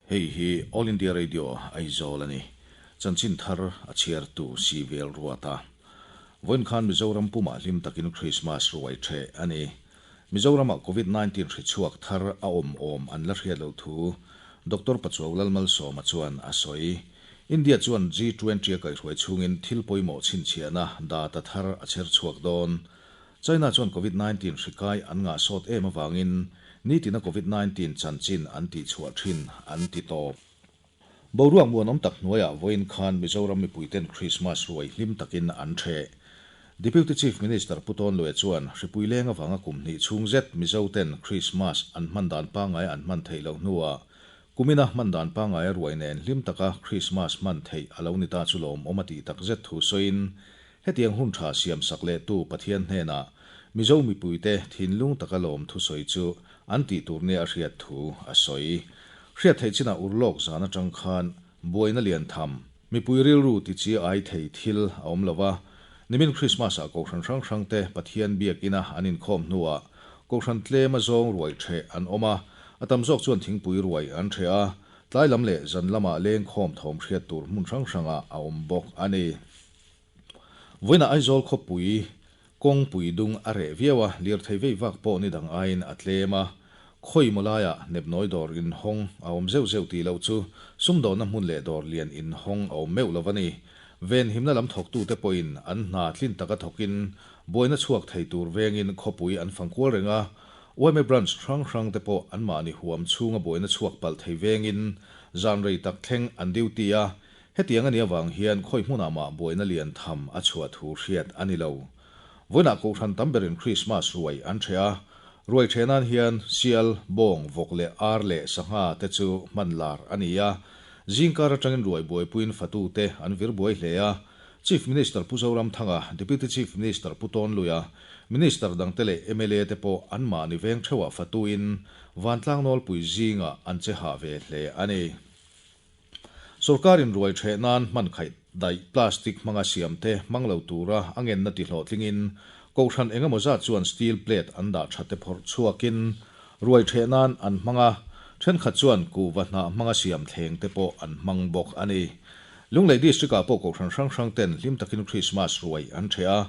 Hei hi All India Radio Aizawl a ni. Chanchin thar a chhiartu si vel ruat a. Vawiin khan Mizoram pumah hlim takin Krismas ruai theh a ni. Mizoramah Covid 19 hri chhuak thar a awm awm an la hriat loh thu Doctor Pachuau Lalmalsawma chuan a sawi. India chuan G20 a kaihhruai chhungin thil pawimawh chhinchhiahna data thar a chher chhuak dawn. China chuan Covid 19 hri kai an ngah sawt em avangin nitina Covid 19 chanchin an tihchhuah thin an ti tawp. Boruak muanawm tak hnuaiah vawiin khan Mizoram mipuiten Krismas ruai hlim takin an theh. Deputy Chief Minister Pu Tawn Lue chuan hripui leng avanga kum hnih chhung zet Mizoten Krismas an hman dan pangngai an hman theih loh hnuah kumina hman dan pangngaia ruai nen hlim taka Krismas hman theih a lo ni ta chu lawmawm a tih takzet thu sawiin Hetiang hun tha siam sak lehtu Pathian hnenah Mizo mipuite thinlung taka lawm thusawi chu an tih tur nia a hriat thu a sawi. Hriat theih chinah urlawk zan atang khan buaina lian tham, mipui rilru tichi ai thei thil a awm lo va. Nimin Krismas-ah Kohhran hrang hrangte Pathian biakina an inkhawm hnuah Kohhran tlem a zawng ruai ṭheh an awm a, a tam zawk chuan thingpui ruai an ṭheh a, tlai lam leh zan lamah lengkhawm thawm hriat tur hmun hrang hrangah a awm bawk a ni. Vawiinah Aizawl khawpui kawngpui dung a reh viau a, lirthei vei vak pawh ni dang aiin a tlem a. Khawi maw laiah nepnawi dawr inhawng a awm zeuh zeuh tih loh chu sumdawnna hmun leh dawr lian inhawng a awm meuh lo a ni. Venhimna lam thawktute pawhin an hna tlin taka thawkin buaina chhuak thei tur vengin khawpui an fang kual reng a. Yma branch hrang hrangte pawh anmahni huam chhunga buaina chhuak palh thei vengin zan rei tak thleng an duty a, Hetiang a nih avang hian khawi hmunah mah buaina lian tham a chhuah thu hriat a ni lo. Vawiinah Kohhran tam berin Krismas ruai an ṭheh a, ruai ṭheh nan hian sial, bawng, vawk leh ar leh sangha te chu hman lar a ni a. Zingkar aṭangin ruai buaipuiin fatute an vir buai hle a. Chief Minister Pu Zoramthanga, Deputy Chief Minister Pu Tawnluia, Minister dangte leh mla te pawh anmahni veng ṭheuhah fatuin vantlang nawlpui zingah an che hah ve hle a ni. Sorkarin ruai ṭheh nan hman khaih daih plastic hmanga siamte hmang lo tura a ngenna ti hlawhtlingin Kohhran engemaw zat chuan steel plate an dah ṭhate phawrh chhuakin ruai ṭheh nan an hmang a, ṭhenkhat chuan kuhva hnah hmanga siam thlengte pawh an hmang bawk a ni. Lunglei District-ah pawh Kohhran hrang hrang ten hlim takin Krismas ruai an ṭheh a,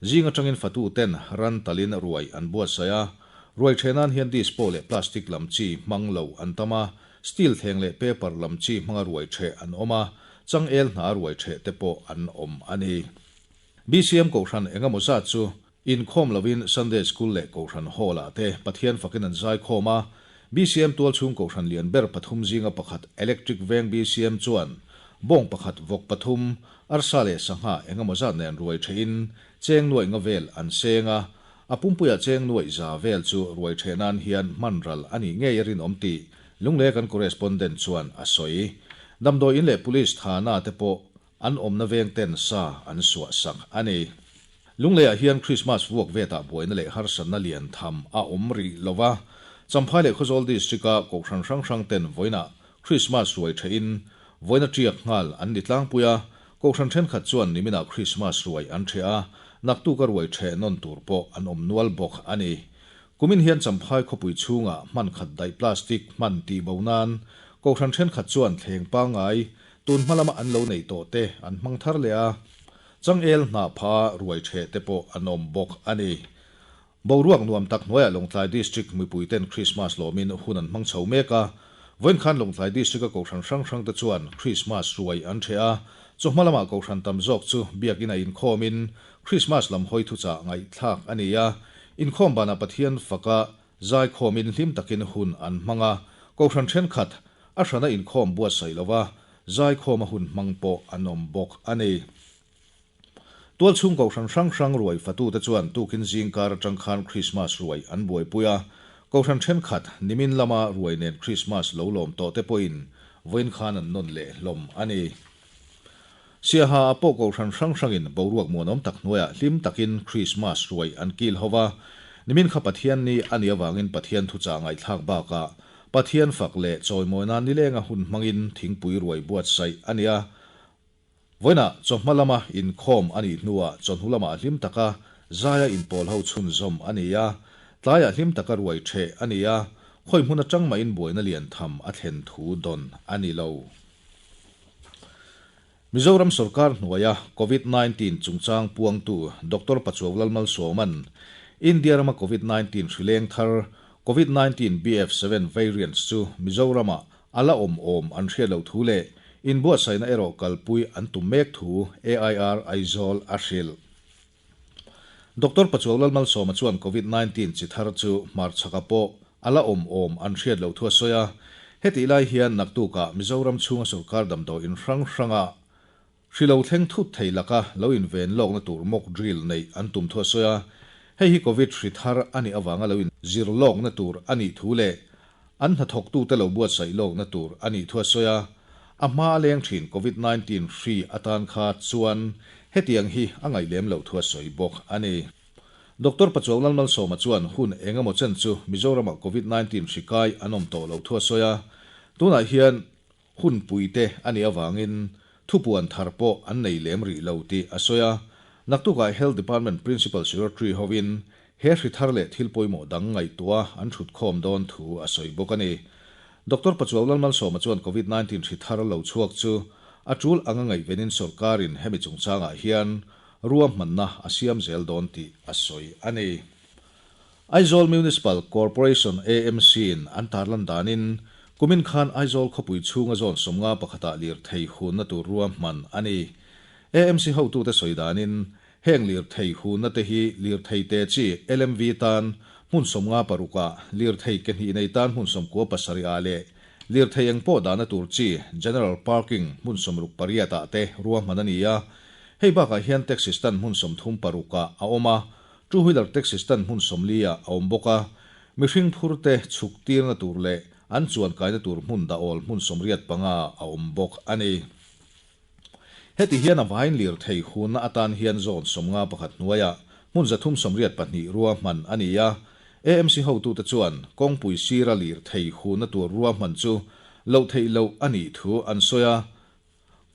zing aṭangin fatu ten ran talin ruai an buatsaih a, ruai ṭheh nan hian dispo leh plastic lam chi hmang lo an tam a, Steel thleng leh paper lam chi hmanga ruai ṭheh an awm a, changel hna ruai ṭheh te pawh an awm a ni. BCM Kohhran engemaw zat chu inkhawm lovin Sunday School leh Kohhran Hall ah te Pathian fakin an zaikhawm a, BCM tualchhung Kohhran lian ber pathum zinga pakhat Electric Veng BCM chuan bawng pakhat vawk pathum, arsa leh sangha engemaw zat nen ruai ṭhehin cheng nuaih nga vel an seng a, A pumpuiah cheng nuaih za vel chu ruai ṭheh nan hian hman ral a nih ngei a rinawm tih Lunglei kan correspondent chuan a sawi. Damdawi in leh police thana te pawh an awmna veng ten sa an suah sak a ni. Lungleiah hian Christmas vuak vetah buaina leh harsatna lian tham a awm rih lo va, Champhai leh Khawzawl District-a kohhran hrang hrang ten vawiinah Christmas ruai ṭhehin vawiina ṭiak nghal an ni tlangpui a, Kohhran thenkhat chuan niminah Krismas ruai an ṭheh a, naktuka ruai ṭheh nawn tur pawh an awm nual bawk a ni. Kumin hian Champhai khawpui chhungah hman khat daih plastic hman tih bo nan Kohhran thenkhat chuan thleng pangngai tun hma lama an lo neih tawh te an hmang thar leh a, changel hnah pha ruai ṭheh te pawh an awm bawk a ni. Boruak nuam tak hnuaiah Lawngtlai District mipuiten Krismas lawmin hun an hmang chho mek a. Vawiin khan Lawngtlai District-a kohhran hrang hrangte chuan Krismas ruai an ṭheh a. Chawhma lamah kohhran tam zawk chu biakina inkhawmin Krismas lam hawi thuchah ngaihthlak a ni a. Inkhawm banah Pathian faka zaikhawmin hlim takin hun an hmang a. Kohhran ṭhenkhat a hrana inkhawm buatsaih lova zaikhawma hun hmang pawh an awm bawk a ni. Tualchhung kohhran hrang hrang ruai fatute chuan tukin zingkar atang khan Krismas ruai an buaipui a, kohhran thenkhat nimin lama ruai nen Krismas lo lawm tawh te pawhin vawiin khan an nawn leh hlawm a ni. Siaha ah pawh kohhran hrang hrangin boruak muanawm tak hnuaiah hlim takin Krismas ruai an kil ho va, nimin kha Pathian ni a nih avangin Pathian thuchah ngaihthlak bakah Pathian fak leh chawimawina nilenga hun hmangin thingpui ruai buatsaih a ni a, Vawiinah chawhma lama inkhawm a nih hnuah chawhnu lamah hlim taka zaia inpawl ho chhunzawm a ni a, tlaiah hlim taka ruai ṭheh a ni a. Khawi hmun atang mahin buaina lian tham a thlen thu dawn a ni lo. Mizoram sorkar hnuaia Covid 19 chungchang puangtu Doctor Pachuau Lalmalsawma'n India rama Covid 19 hri leng thar Covid 19 BF7 variants chu Mizoramah a la awm awm an hriat loh thu leh inbuatsaihna erawh kalpui an tum mek thu AIR Aizawl a hrilh. Doctor Pachuau Lalmalsawma chuan Covid 19 chi thar chu hmarchhaka pawh a la awm awm an hriat loh thu a sawi a, hetih lai hian naktukah Mizoram chhunga sorkar damdawi in hrang hranga hri lo thleng thut thei laka lo inven lawkna tur mock drill neih an tum thu a sawi a, hei hi Covid hri thar a nih avanga lo inzir lawkna tur a nih thu leh an hnathawktute lo buatsaih lawkna tur a nih thu a sawi a, a hma a leng thin Covid 19 hri atan kha chuan hetiang hi a ngaih lem loh thu a sawi bawk a ni. Doctor Pachuau Lalmalsawma chuan hun eng emaw chen chu Mizoramah Covid 19 hri kai an awm tawh loh thu a sawi a, tunah hian hun puite a nih avangin thupuan thar pawh an nei lem rih lo tih a sawi a, naktukah Health Department Principal Secretary hovin he hri thar leh thil pawimawh dang ngaihtuah an thutkhawm dawn thu a sawi bawk a ni. Doctor Pachuau Lalmalsawma chuan Covid 19 hri thar lo chhuak chu a tul anga ngaihvenin sawrkarin hemi chungchangah hian ruahmanna a siam zel dawn tih a sawi a ni. Aizawl Municipal Corporation, AMC, in an tarlan danin, kumin khan Aizawl khawpui chhunga zawn 50 pakhatah lirthei hunna tur ruahman a ni. AMC hotute sawi danin, heng lirthei hunna te hi lirthei te chi LMV tan hmun 56 ah, lirthei ke hnih nei tan hmun 97 ah leh lirthei eng pawh dahna tur chi General Parking hmun 68 ah te ruahman a ni a. Hei bakah hian taxi stand hmun 36 ah a awm a, Two wheeler taxi stand hmun 40 ah a awm bawk a, mihring phur te chhuk tirna tur leh an chuan kaina tur hmun dah awl hmun 85 ah a awm bawk a ni. Heti hian a vain lirthei hunna atan hian zawn 51 hnuaiah hmun 382 ruahman a ni a, AMC hotute chuan kawngpui sira lirthei hunna tur ruahman chu loh theih loh a nih thu an sawi a,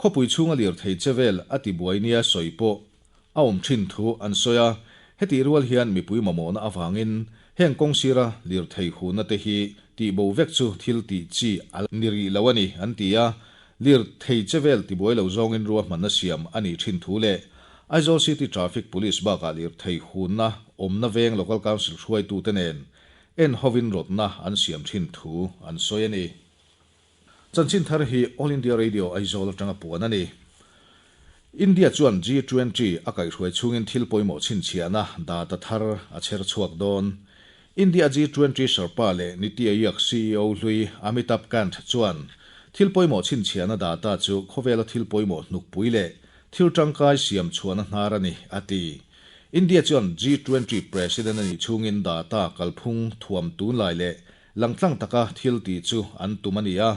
Khawpui chhunga lirthei che vel a tibuai nia sawi pawh a awm thin thu an sawi a, hetih rual hian mipui mamawhna avangin heng kawng sira lirthei hunna te hi tihbo vek chu thil tih chi a ni rih lo a ni an ti a, lirthei che vel tibuai lo zawngin ruahmanna siam a nih thin thu leh Aizawl City Traffic Police bakah lirthei hunna awmna veng Local Council hruaitute nen en hovin rawtna an siam thin thu an sawi a ni. Chanchin thar hi All India Radio Aizawl atanga puan a ni. India chuan G20 a kaihhruai chhungin thil pawimawh chhinchhiahna data thar a chher chhuak dawn. India G20 Sherpa leh Niti Aayog CEO hlui Amitabh Kant chuan thil pawimawh chhinchhiahna data chu khawvela thil pawimawh hnukpui leh thil tangkai siam chhuahna hnar a ni, a ti. India chuan G20 President a nih chhungin data kalphung thuam tunlai leh Langtlang taka thil tih chu an tum a ni a,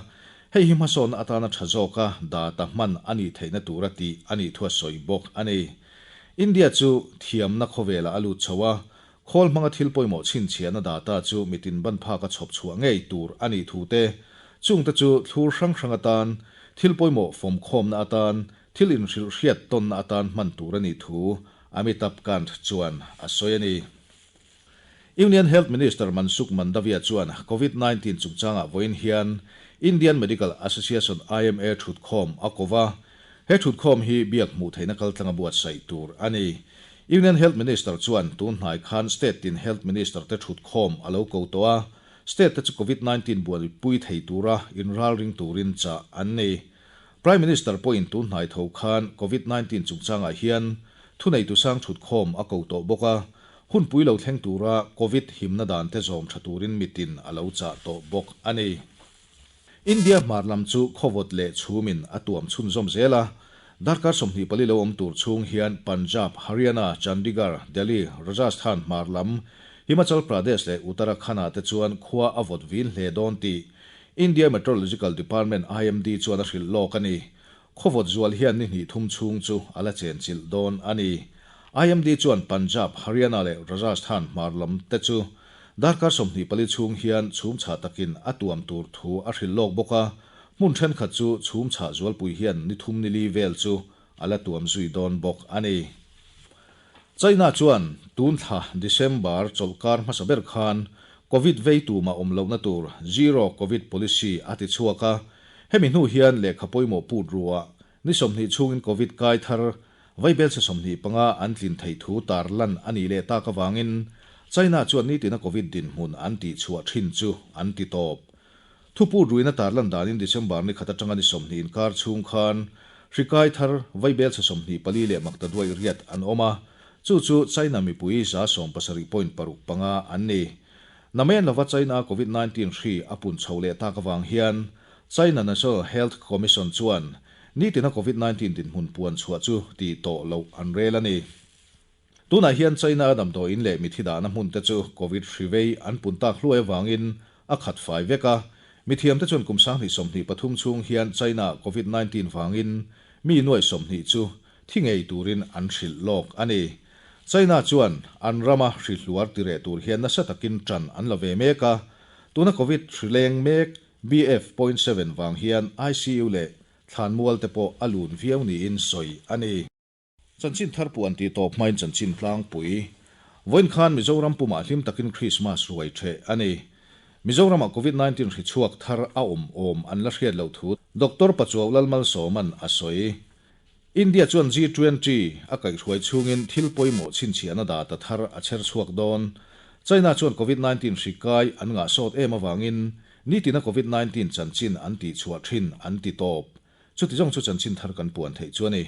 hei hi hmasawnna atana tha zawka data hman a nih theihna tura tih a nih thu a sawi bawk a ni. India chu thiamna khawvelah a lut chho a, khawl hmanga thil pawimawh chhinchhiahna data chu mitin ban phaka chhawp chhuah ngei tur a nih thu te, chungte chu thlur hrang hrang atan, thil pawimawh fawmkhawmna atan, thil inhrilh hriat tawnna atan hman tur a nih thu Amitabh Kant chuan a sawi a ni. Union Health Minister Mansukh Mandaviya chuan Covid 19 chungchangah vawiin hian Indian Medical Association, IMA, thutkhawm a ko va. He thutkhawm hi biak hmuh theihna kaltlanga buatsaih tur a ni. Union Health Minister chuan tun hnai khan state tin Health Minister te thutkhawm a lo ko tawh a, state te chu Covid 19 buaipui thei tura inralring turin chah an ni. Prime Minister pawhin tun hnai tho khan Covid 19 chungchangah hian thuneitu sang thutkhawm a ko tawh bawk a, Hunpui lo thleng tura Covid himna dan te zawm tha turin mitin a lo chah tawh bawk a ni. India hmar lam chu khawvawt leh chhumin a tuam chhunzawm zel a, darkar 24 lo awm tur chhung hian Punjab, Haryana, Chandigarh, Delhi, Rajasthan hmar lam, Himachal Pradesh leh Uttarakhand-ah te chuan khua a vawt vin hle dawn tih India Meteorological Department, IMD, chuan a hrilh lawk a ni. Khawvawt zual hian ni hnih thum chhung chu a la chenchilh dawn a ni. IMD chuan Punjab, Haryana leh Rajasthan hmar lam te chu darkar 24 chhung hian chhum chhah takin a tuam tur thu a hrilh lawk bawk a, hmun thenkhat chu chhum chhah zualpui hian ni thum ni li vel chu a la tuam zui dawn bawk a ni. China chuan tun thla December chawlhkar hmasa ber khan Covid vei tumah awm lohna tur Zero Covid Policy a ti chhuak a, hemi hnu hian lehkha pawimawh put ruah ni 20 chhungin Covid kai thar vaibelchhe 25 an tlin theih thu tarlan a nih leh tak avangin China chuan nitina Covid dinhmun an tihchhuah thin chu an ti tawp. Thu put ruihna tarlan danin December ni khat atanga ni 20 inkar chhung khan hri kai thar vaibelchhe 24 leh maktaduaih riat an awm a, chu chu China mipui 17 point paruk panga an ni. Namen lova China Covid 19 hri a pun chho leh tak avang hian China National Health Commission chuan nitina Covid 19 dinhmun puan chhuah chu tih tawh loh an rel a ni. Tunah hian China a damdawiin leh mithi dahna hmun te chu Covid hri vei an pun tak hluai avangin a khat fai vek a. Mithiamte chuan kum 2023 chhung hian China-ah Covid 19 vangin mi nuaih 20 chu thi ngei turin an hrilh lawk a ni. China chuan an rama hri hluar ti reh tur hian nasa takin ṭan an la ve mek a. Tuna Covid hri leng mek BF point seven vang hian ICU leh thlanmual te pawh a lun viau niin sawi a ni. Chanchin thar puan tih tawp hmain chanchin tlangpui. Vawiin khan Mizoram pumah hlim takin Krismas ruai ṭheh a ni. Mizoramah Covid 19 hri chhuak thar a awm awm an la hriat loh thu Doctor Pachuau Lalmalsawma'n a sawi. India chuan G20 a kaihhruai chhungin thil pawimawh chhinchhiahna data thar a chher chhuak dawn. China chuan Covid 19 hri kai an ngah sawt em avangin nitina Covid 19 chanchin an tihchhuah ṭhin an ti tawp. Chuti zawng chu chanchin thar kan puan theih chu a ni.